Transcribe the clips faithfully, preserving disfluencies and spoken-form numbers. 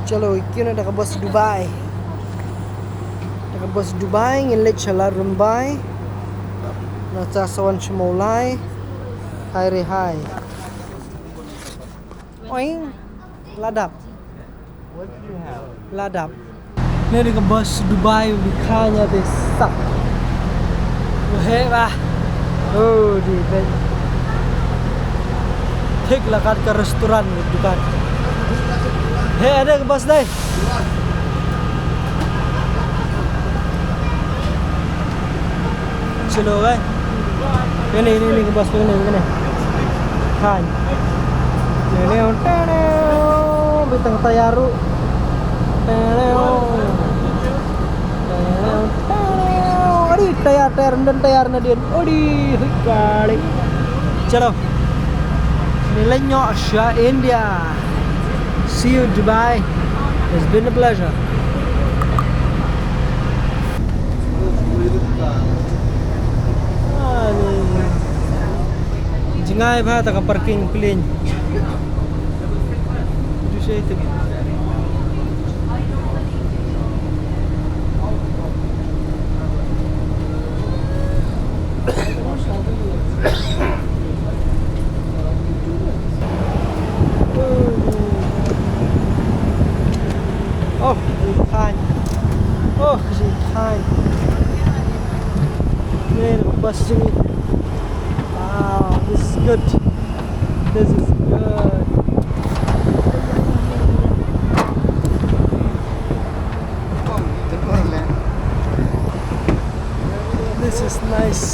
Chalo, kine da ka bus Dubai. Da ka bus Dubai ngin leit sha Lad Rymbai. Nangta sa wan sha Mawlai. Hai re hai. Oing. Ladap. Ladap. Ne da ka bus Dubai u dei kane de sak. Heh bah. Oh, di ben. Thik la kat ka restaurant dukan. Heh, ada ka bus dai. Chalo, guys. Ini, ini, ini, kebas ini, ini. Hai. Ini, ini, ini. Bintang tayaru. Ini, ini. Adi, tayar, tayar, dan tayar na din. Adi, kali. Chalo. Ini lenyok sha India. See you, Dubai. It's been a pleasure. Ah, ni. Jngai bha ta ka parking plane. Itu saya itu. Oh, ka jingkhan. Oh, ka jingkhan. Ni, bus jong ngi. Wow, this is good. This is good. This is nice.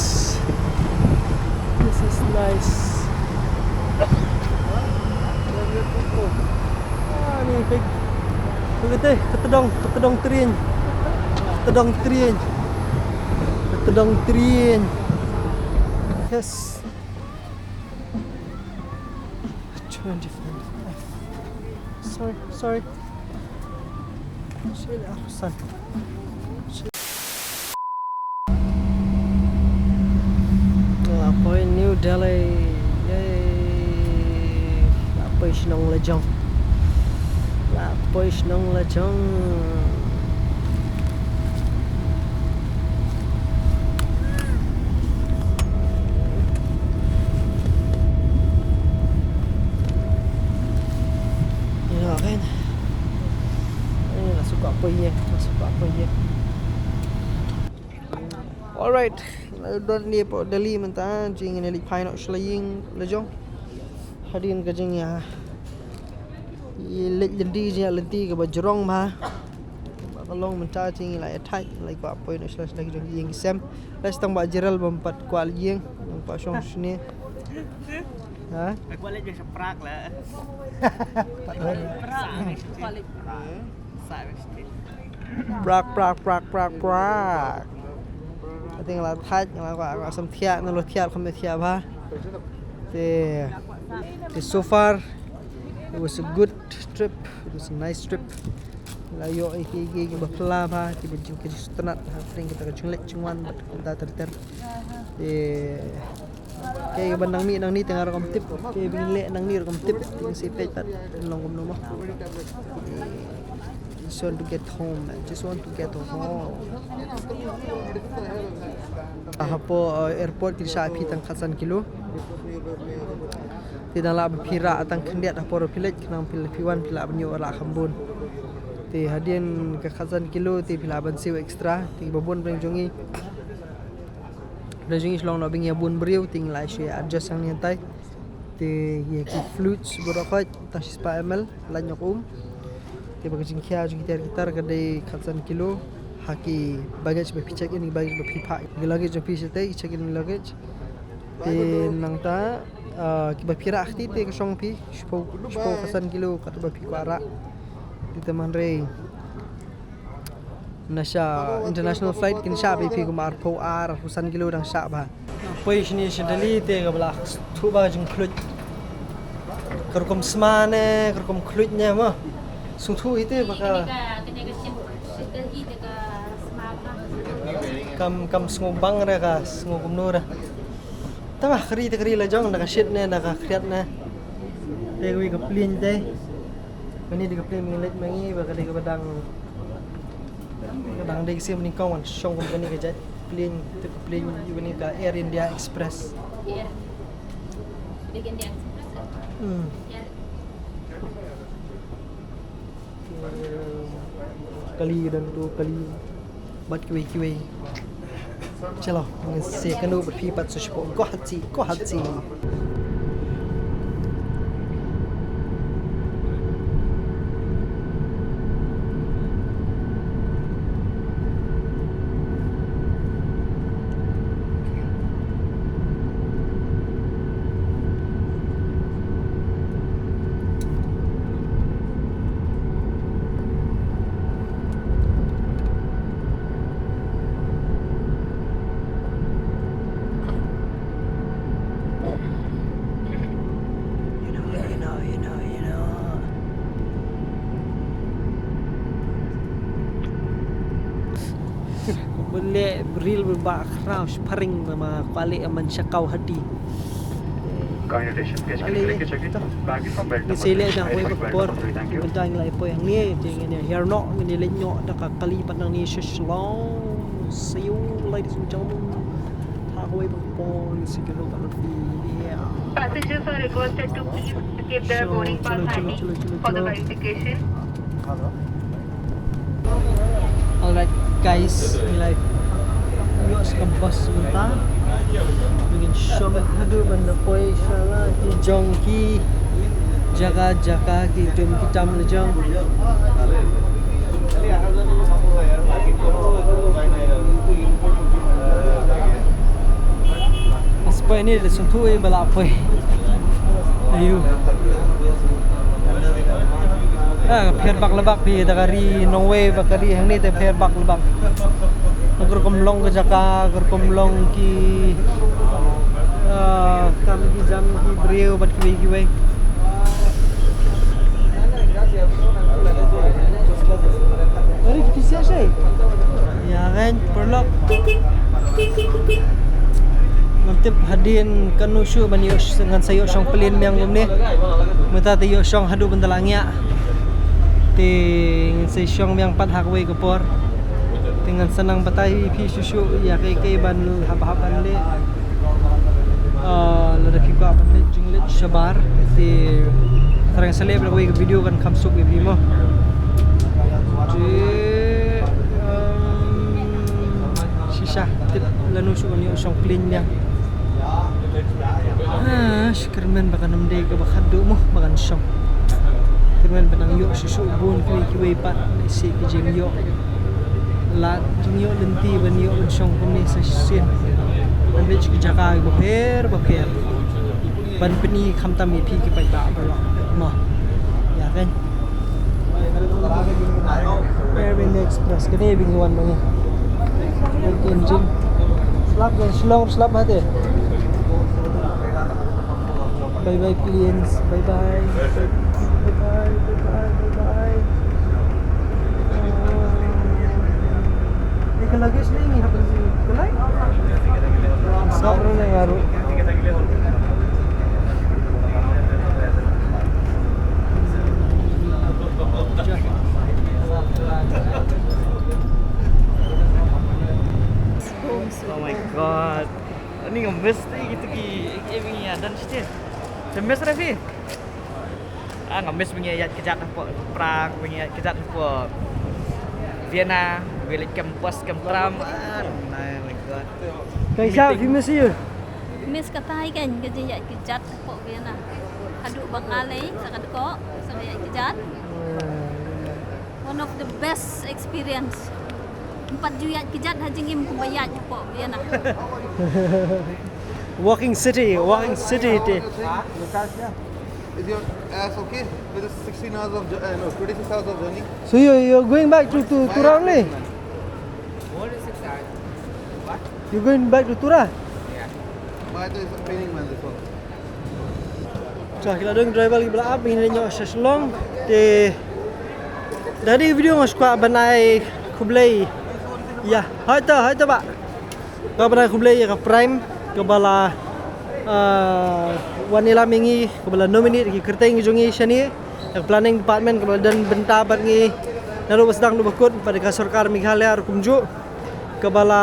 This is nice. Ah, ni pek. Pek te, ka tdong, ka tdong train. Ka tdong train. Ka tdong train. Yes. Twenty-five. Sorry, sorry. Sorry, ah, son. La poi New Delhi. Yay. La poi shnong la jong. La poi shnong la jong. Ïa, kan. Eh, la shu kwah poi ïa, la shu kwah poi ïa. Alright, la don ne poi Delhi mynta, jingïaleit phai noh sha la ïing la jong. Hadien ka jingïa, ïaleit lynti, jingïaleit lynti kaba jrong ma. Ba ka long mynta jingïaleit thait, la kwah poi noh sha la ïing ki sem. La tang ba Jiral bym pat kwah la ïing, nang kwah shong shane. Ha? Kwah leit shaprak la. Pat hoi. Kwah leit shaprak. Prak, prak, prak, prak, prak. Ate nga la thait, nga la kwah, kwah sam thiah, nga la thiah, kham thiah bha. Te, te so far, it was a good trip. It was a nice trip. La ïoh ïa ki, ki, kiba phylla bha, kiba jing, ki jingstad ha pdeng kita ka jingleit jingwan bad kumta ter ter. Te Kaei ba nang mih nangne te nga ruh ngam tip. Kaei ba ngin leh nangne ruh ngam tip. Te ngin sa peit pat long kumno mo. Just want to get home, man. Just want to get home. Hapoh, uh, airport ki shah phi tang khatsan kilo. Te dang lah ba phi rah tang khyndiat hapoh ruh phi leit, khnang phi, phi wan phi lah ban ïoh rah kham bun. Te hadien ka khatsan kilo te phi lah ban siew extra. Te ba bun pdeng jong ngi. Pdeng jong ngi shu long noh ba ngi ïa bun briew, te ngi la shu ïa adjust hangne hangtai. Te ïa ki fluids baroh khoit tang shispah M L, lait noh um. Te ba ka jingkhia jong ki tiar ki tar ka dei khatsan kilo. Ha ki baggage ba phi check in, ki baggage ba phi phah, ki luggage jong phi shatei, ki check in luggage. Te nangta, ah, kiba phi rah kti te ka shong phi shiphew, shiphew khatsan kilo katba phi kwah rah. Te te man re. Na sha international flight kin shah ba ïa phi kum arphew ar, arphew san kilo dang shah bha. Poi shane sha Delhi te kaba la sngewthuh ba ka jingkhluit. Ka rukom sma ne, ka rukom khluit ne mo. Sngewthuh ite ba ka. Kam, kam sngewbang re ka, sngew kumno re. Tangba ka ri te ka ri la jong, na ka shit ne, na ka khriat ne. Te kawei ka plane te. Kane dei ka plane ba ngi leit ma ngi, ba ka dei kaba dang, ka dang dei ka sien ba nyngkong ban shong kum kane ka jait plane, te ka plane ïa kane ka Air India Express. Air. Big India Express. Hmm. Air. Kali don tu, kali bad kiwei kiwei. Chalo, ngin sa ïakynduh bad phi pat sa shuwa. Guwahati, Guwahati. You know, you know, you know, you know. Bun leh reel bun ba khraw shparing, ma kwah leh man sha Guwahati. Ngi sa leh da kawei ka por. Mynta ngi la poi hangne, te ngin ïa hiar noh, ngin ïa leit noh da ka kali pat nangne sha Shillong. See you, ladies and gentlemen. Ha kawei ka por ngin sa ïakynduh bad phi. Yeah. Passengers are requested to please keep their boarding pass handy for the verification. Alright guys, ngi la ïoh sha ka bus mynta. Ngin shong haduh ban da poi sha la ki jong ki jaka jaka, ki dum ki tam la jong. Bas poi ni da sngewthuh ïa ba la poi. Ayu. Ah, pher bak la bak phi da ka ri nongwei bad ka ri hangne te pher bak la bak. Ka rukom long ka jaka, ka rukom long ki, ah, kam ki jam ki briew bad kiwei kiwei. Ïa, kan, paralok. Ngam tip hadien katno shuh ban ïoh, ngan sa ïoh shong plane biang kumne. Mynta te ïoh shong haduh ban da la ngiah. Te ngin sa shong biang pat ha kawei ka por. Te ngan sa nang batai ïa phi shuh shuh ïa kaei kaei ban hap hap ban leh. Ah, lada phi kwah ban leit jingleit shabar, te thrang sa leh bad kawei ka video kan kham suk ïa phi mo. Te, um, shisha tip lano shuh ban ïoh shong plane biang. Ah, kyrmen ba kan ym dei kaba khatduh mo ba kan shong. Kyrmen ba nang ïoh shuh shuh bun kiwei kiwei pat, lehse ki jingïoh lad, jingïoh lynti ban ïoh ban shong kumne sa shisien. Ban leit sha ki jaka kiba pher ba pher. Ban pyni khamtam ïa phi ki paidbah baroh. Mo. Ïa, kan. Air India Express, kane ba ngi wan ma ngi. Engine. Slap, kan, Shillong slap hate. Bye bye planes. Bye bye. Bye bye, bye bye, bye bye. Eh, ka luggage ni, ni hapdeng sini. Kalai? Sngap ruh na nga ruh. Oh my God. Ani nga miss te kitu ki, ki, ki, ki, dan sini. Te miss Rafi. Ah, nga miss ba ngi ïaid kjat hapoh Prague, ba ngi ïaid kjat hapoh Vienna, ba ngi leit kem bus kem tram. Ah, oh my God. Kaisa phi miss ïa? Miss katai kan ka jingïaid kjat hapoh Vienna. Haduh ba nga leit sa ka dkoh, sa ka ïaid kjat. One of the best experience. Em pat ju ïaid kjat ha jingim kumba ïaid hapoh Vienna. Walking city, walking city te. Is your ass okay with the sixteen hours of jour-, uh, no, twenty-six hours of journey? So you, you're going back to, to Tura only? What is six hours? What? You're going back to Tura? Yeah. But it's raining, man, this one. Sa ki la don driver kiba la ap, ba ngin ïoh sha Shillong. Te da dei video nga shu kwah ban ai khublei. Ïa, hai ta, hai ta ba. Nga ban ai khublei ïa ka Prime kaba la, ah, Wan ïalam ïa ngi, kaba la nominate ki kyrteng jong ngi shane, ïa ka planning department kaba la don bynta bad ngi naduh ba sdang haduh ba kut, bad ka sorkar Meghalaya ruh kumjuh, kaba la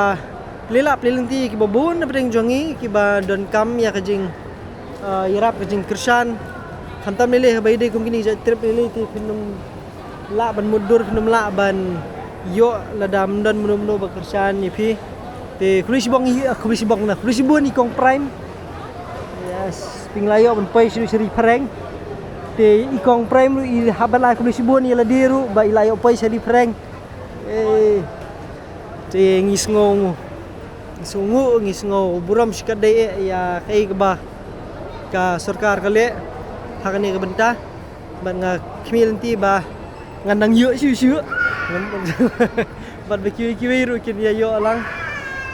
plie lap plie lynti kiba bun na pdeng jong ngi, kiba donkam ïa ka jing, ah, ïarap ka jingkyrshan. Khamtam lei lei haba ïadei kum kine ki jait trip lei lei te phin ym lah ban mutdur, phin ym lah ban ïoh lada ym don mano mano ba kyrshan ïa phi. Te khublei shibun ïa, khublei shibun na, khublei shibun i Kong Prime. Yes, phi la ïoh ban poi sha ri phareng. Te i Kong Prime ruh i hap ban ai khublei shibun ïa lade ruh ba i la ïoh poi sha ri phareng. Eh. Te ngi sngew, ngi sngew, ngi sngew burom shikatdei eh ïa kaei kaba ka sorkar ka leh ha kane ka bynta. Bad nga khmih lynti ba ngan nang ïoh shuh shuh. Bad ba kiwei kiwei ruh kin ïa ïoh lang,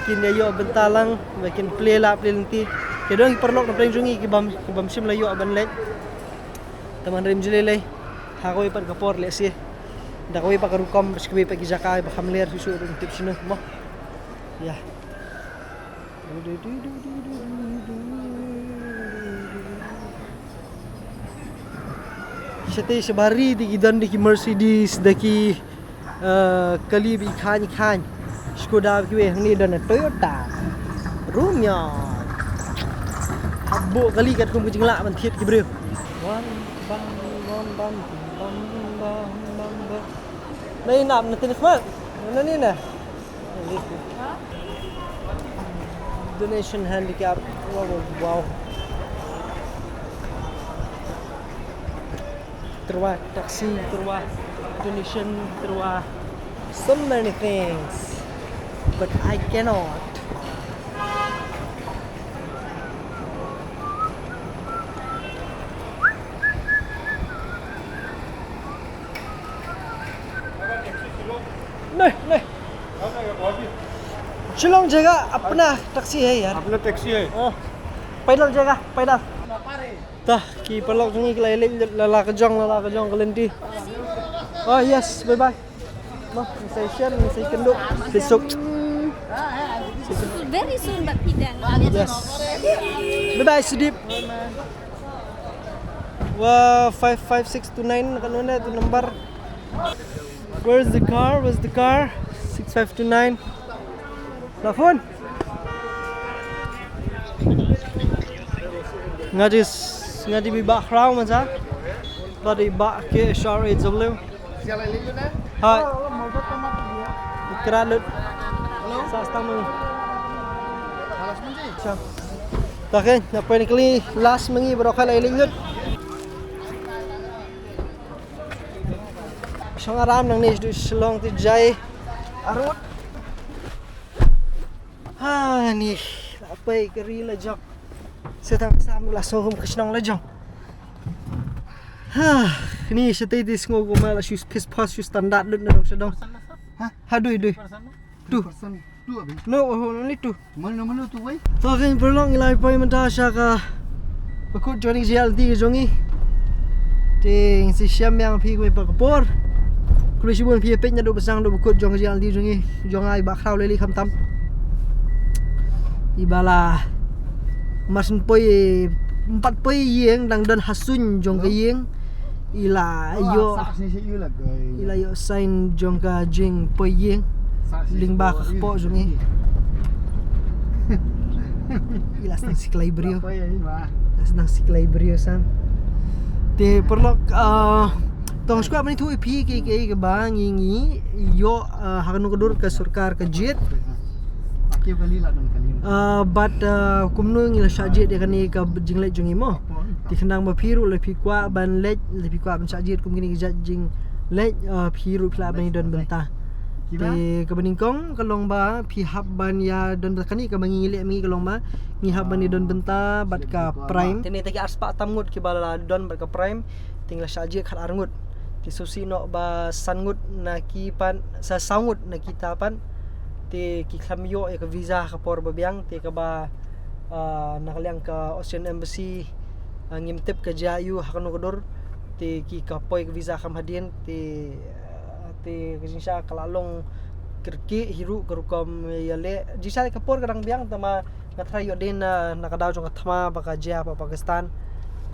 kin ïa ïoh bynta lang, ba kin plie lap plie lynti. Ki don ki paralok na pdeng jong ngi ki bym, ki bym shym la ïoh ban leit. Te hynrei ym ju lei lei, ha kawei pat ka por lehse, da kawei pat ka rukom, bad kawei pat ki jaka ba kham ler shuh shuh ruh ym tip shano mo. Ïa. Shatei sha bari te ki don da ki Mercedes, da ki, eh, kali ba i khaiñ i khaiñ. Skoda ba kiwei, hangne don na Toyota. Ruh ym ïoh. Hap buh kali katkum ka jinglah ban thied ki briew. Wan bam bam bam bam bam bam bam. Nai nap na tin khmat. Na ni na. Donation handicap. Wow, wow, wow. Tyrwa taxi, tyrwa donation, tyrwa so many things. But I cannot. नहीं, नहीं। शिलोंग जाएगा, अपना टैक्सी है यार। अपना टैक्सी है। हाँ। पैदल जाएगा, पैदल। Ta, ki paralok jong ngi ki la ïaleit la la ka jong, la la ka jong ka lynti. Oh yes, bye bye. Mo, ngin sa ïashem, ngin sa ïakynduh. Sa ïasuk. Very soon, but he then. Yes. Bye bye, Sudip. Wa five five six two nine, ka none tu number. Where's the car? Where's the car? Six five two nine. La phone. Nga di s-, nga di bi ba khraw ma sa. Ba di ba ke shar e zom lem. Hai. Kra lut. Sa stang mung. Sa. Ta ke, na poi ni kali last mangi bro kala iling lut. Shong aram nang ni du Shillong ti jai. Arut. Ha ni, la poi ka ri la jong. Setang sam la song hum ka shnong la jong. Ha ni, shatei ti sngew kumba la shu pis pas shu standard lut na dong sha dong. Ha? Ha, dui, dui. Tu. Person, tu abhi. No, oh, only two. Mano, mano tu wei? To kin paralok ngi la poi mynta sha ka bakut joining J L D ka jong ngi. Te ngin sa ïashem biang phi kawei pat ka por. Khublei shibun phi ïa peit naduh ba sdang haduh bakut jong J L D jong ngi. Jong nga i Bah Khraw Leli khamtam. I ba la mar shen poi, ym pat poi ïing, dang don ha suiñ jong ka ïing. I la ïoh, i la ïoh sign jong ka jingpoi ïing. Lyngba ka kpoh jong ngi. I la sdang siklai briew. La sdang siklai briew san. Te paralok, ah, tang shuwa ban ïathuh ïa phi kiei kiei kiba ngi, ngi ïoh, ah, ha kano ka dur ka sorkar ka jied. Ah, bad, ah, kumno ngi la shah jied ïa kane ka jingleit jong ngi mo. Te khnang ba phi ruh lada phi kwah ban leit, lada phi kwah ban shah jied kum kine ki jait jingleit, ah, phi ruh phi lah ban ïadon bynta. Te kaba nyngkong ka long ba phi hap ban ïadon bynta, kane kaba ngi leh ma ngi ka long ba ngi hap ban ïadon bynta bad ka Prime. Te ne te ki arspah tam ngut kiba la don bad ka Prime. Te ngi la shah jied khatar ngut. Te sngewsih noh ba san ngut na ki pat, sa saw ngut na kita pat. Te ki khlem ïoh ïa ka visa ha ka por ba biang, te kaba, ah, na ka liang ka Australian Embassy, ah, ngim tip ka jia aiu ha kano ka dur, te ki ka poi ka visa kham hadien, te, ah, te ka jingshisha ka la long kyrkieh hi ruh ka rukom ïaleh. Jingshisha ka por ka dang biang, tangba nga tharai ïoh dien na, na ka daw jong ka thma ba ka jia ha Pakistan.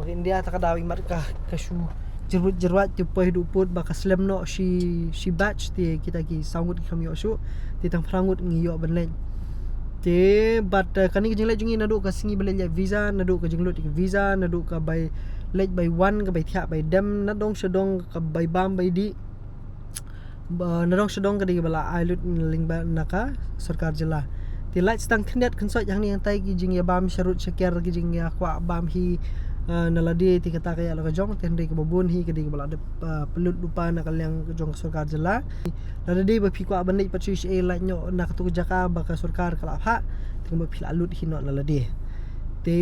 Ka India ta ka daw i mat ka, ka shu jyrwat jyrwat te poi haduh pud ba ka slem noh shi, shi batch te kita ki saw ngut ki kham ïoh shuh, te tang phra ngut ngi ïoh ban leit. Te bad, eh, kane ka jingleit jong ngi naduh ka sngi ba leit ïa visa, naduh ka jinglut ïa ka visa, naduh ka bai leit bai wan, ka bai thiah bai dem, nadong shadong ka bai bam bai dih. Ba, nadong shadong ka dei ba la ai lut lyngba na ka sorkar jylla. Te lait stang khyndiat khynsoit hangne hangtai ki jingïabam sharud shaker, ki jingïakwah bam hi, eh, na lade, te kata ka ïa la ka jong, te hynrei kaba bun hi ka dei kaba la dep, eh, pynlut lypa na ka liang ka jong ka sorkar jylla. Lada dei ba phi kwah ban leit pat shuh shuh, lait noh na katu ka jaka ba ka sorkar ka la phah, te kumba phi la lut hi noh na lade. Te,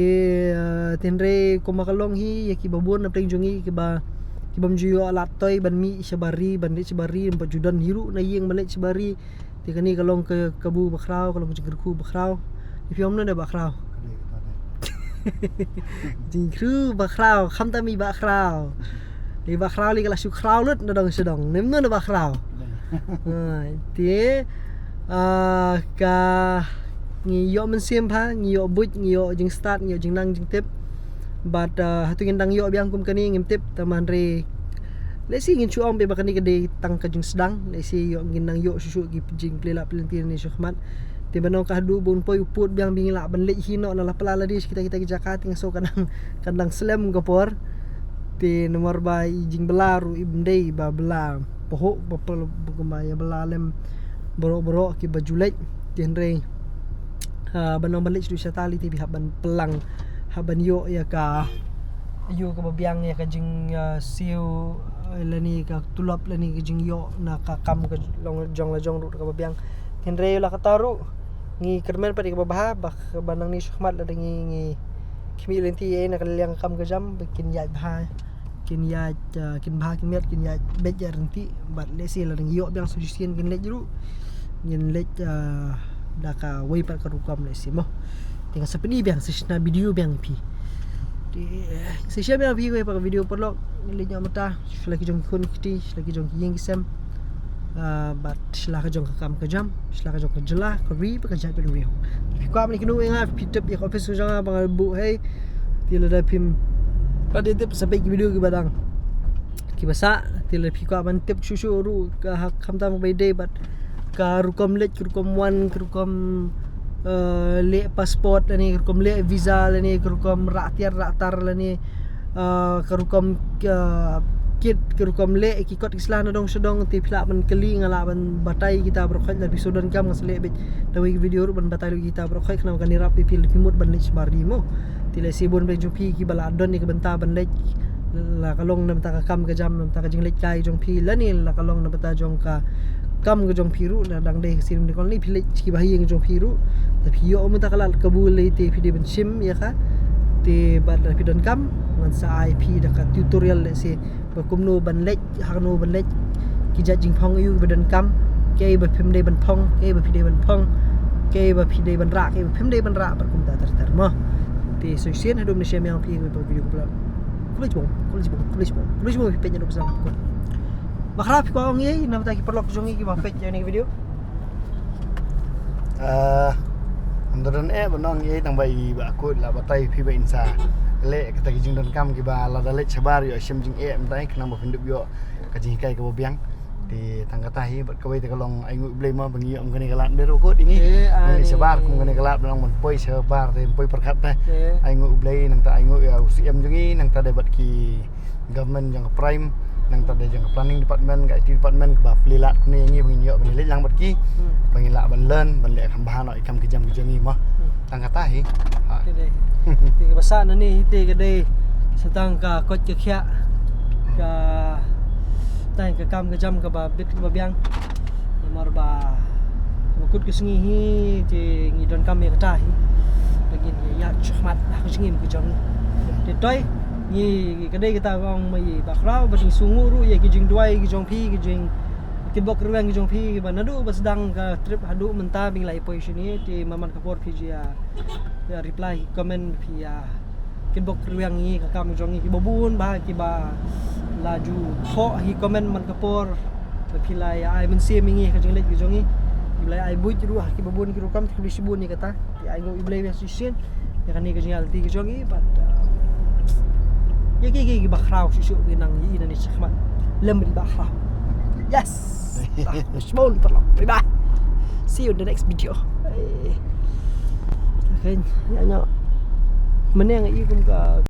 eh, te hynrei kumba ka long hi ïa kiba bun na pdeng jong ngi kiba, kibym ju ïoh lad toi ban mih shabar ri, ban leit shabar ri, ban ju don hi ruh na ïing ban leit shabar ri. Te kane ka long ka kabu bakhraw, ka long ka jingkyrkhu bakhraw. Ïa phi ong mano da bakhraw? Jingkyrkhu bakhraw, khamtam i bakhraw. I bakhraw lei ka la shu khraw lut nadong shadong. Ne mano da bakhraw? Ah, te, ah, ka ngi ïoh mynsiem bha, ngi ïoh buit, ngi ïoh jingstad, ngi ïoh jingnang jingtip. Bad, ah, hato ngin dang ïoh biang kum kane ngim tip, tangba hynrei lehse ngin shu ong beit ba kane ka dei tang ka jingsdang, lehse ïoh ngin nang ïoh shuh shuh ki jingplie lad plie lynti ne shu khmat. Te ban ong ka haduh ba un poi u pud biang ba ngin lah ban leit hi noh na la pla lade sha kita kita ki jaka, te nga sngew ka dang, ka dang slem ka por. Te namar ba i jingbylla ruh im dei ba bylla pahuh ba pal ba kumba ïa bylla lem baroh baroh kiba ju leit. Te hynrei, ah, ban ong ban leit sha tali te phi hap ban pynlang, hap ban ïoh ïa ka, ïoh kaba biang ïa ka jing, ah, siew, eh, lane ka tulop lane ka jingïoh na ka kam ka long jong la jong ruh kaba biang. Te hynrei la kata ruh ngi kyrmen pat ïa kaba bha ba, ba nangne shakhmat lada ngi, ngi khmih lynti ïa na ka liang kam ka jam ba kin ïaid bha, kin ïaid, ah, kin bha kin miat, kin ïaid beit ïaid ryntih. Bad lehse lada ngi ïoh biang sa shisien kin leit ruh, ngin leit, ah, da kawei pat ka rukom lehse mo. Te nga sa pyni biang, sa shna video biang ïa phi. Te, eh, sa shna biang ïa phi kawei pat ka video paralok. Ngin leit noh mynta sha la ki jong ki khun ki kti, sha la ki jong ki ïing ki sem. Ah, bad sha la ka jong ka kam ka jam, sha la ka jong ka jylla, ka ri bad ka jaitbynriew. Phi kwah ban ïakynduh ïa nga, phi tip ïa ka office ka jong nga ba nga buh hei. Te lada phim, lada tip sa peit ki video kiba dang, kiba sah, te lada phi kwah ban tip shuh shuh ruh ka, ha, khamtam kaba ïadei bad ka rukom leit, ka rukom wan, ka rukom, eh, leh passport lane, ka rukom leh visa lane, ka rukom rah tiar rah tar lane, eh, ka rukom, eh, kit, ka rukom leh ki kot ki sla nadong shadong, te phi lah ban kylli, nga lah ban batai kita baroh khoit, lada phi shu donkam nga sa leh beit da kawei ka video ruh ban batai lut kita baroh khoit, khnang ba kan ïarap ïa phi lada phi mut ban leit shabar ri mo. Te lehse bun ba jong phi kiba la don ïa ka bynta ban leit, la ka long na bynta ka kam ka jam, na bynta ka jingleit kai jong phi lane la ka long na bynta jong ka kam ka jong phi ruh, lada dang dei ka sirem dei ka long lei phi leit sha ki bahaïing jong phi ruh. Lada phi ïoh mynta ka lad kabu lei te phi dei ban shim ïa ka. Te bad lada phi donkam ngan sa ai phi da ka tutorial lehse ba kumno ban leit, ha kano ban leit, ki jait jingphong aïu ba donkam, kaei ba phim dei ban phong, kaei ba phi dei ban phong, kaei ba phi dei ban rah, kaei ba phim dei ban rah, bad kumta ter ter mo. Te sa shisien haduh mynne shem ïa phi kawei pat video khublei. Khublei shibun, khublei shibun, khublei shibun, khublei shibun phi peit ïa kane ka video. Bakhraw phi kwah ong ei na bynta ki paralok jong ngi kiba peit ïa kane ka video? Ah, ngam da don eh ban ong ei, tang ba i Bah Kut la batai phi ba in sa leh kata ki jingdonkam kiba lada leit shabar ïoh shim jingeh mynta, khnang ba phin dup ïoh ka jinghikai kaba biang. Te tang kata hi, bad kawei te ka long ainguh U Blei mo ba ngi ïoh kum kane ka lad, ym dei ruh Kut ïa ngi. Te, ah, ngi shabar kum kane ka lad, ba long ban poi shabar te poi pyrkhat te. Te ainguh U Blei, nangta ainguh ïa u C M jong ngi, nangta dei bad ki government jong ka Prime, nangta dei jong ka planning department, ka I T department, ba plie lad kumne ïa ngi ba ngin ïoh ban leit lang bad ki, hmm, ba ngin lah ban learn, ban leh kham bha noh ïa ka kam ka jam ka jong ngi mo. Hmm. Tang kata hi. Ha. Te dei. Te kaba sah nangne hi te ka dei sa tang ka koit ka khiah, ka tang ka kam ka jam kaba bit kaba biang. Namar ba, ba kut ka sngi hi te ngi donkam ïa kata hi. Ba ngin ïaid shakhmat ha ka jingim ka jong ngi. Te toi ngi, ka dei kata ba ong ma i Bakhraw, ba ngi sngewnguh ruh ïa ki jingduwai ki jong phi, ki jing, ki bok rweng ki jong phi, ba naduh ba sdang ka trip haduh mynta ba ngi la ïa poi shane, te man man ka por phi ju ïa, ïa reply comment, phi ïa, ki bok rweng ïa ka kam jong ngi, kiba bun bha kiba la ju thoh hi comment man ka por. Ba phi la ïa ai mynsiem ïa ngi ha ka jingleit ka jong ngi. Phi la ïa ai buit ruh ha kiba bun ki rukom, te khublei shibun ïa kata. Te ainguh U Blei biang shisien ïa kane ka jingïaid lynti ka jong ngi, bad, uh, Ïa ki, ki, ki ba khraw shuh shuh ki nang ïa i nangne shakhmat. Lem ri ba khraw. Yes. Dah, shibun paralok. Bye bye. See you in the next video. Bye. Okay, ïa nga. Mynne nga i kum ka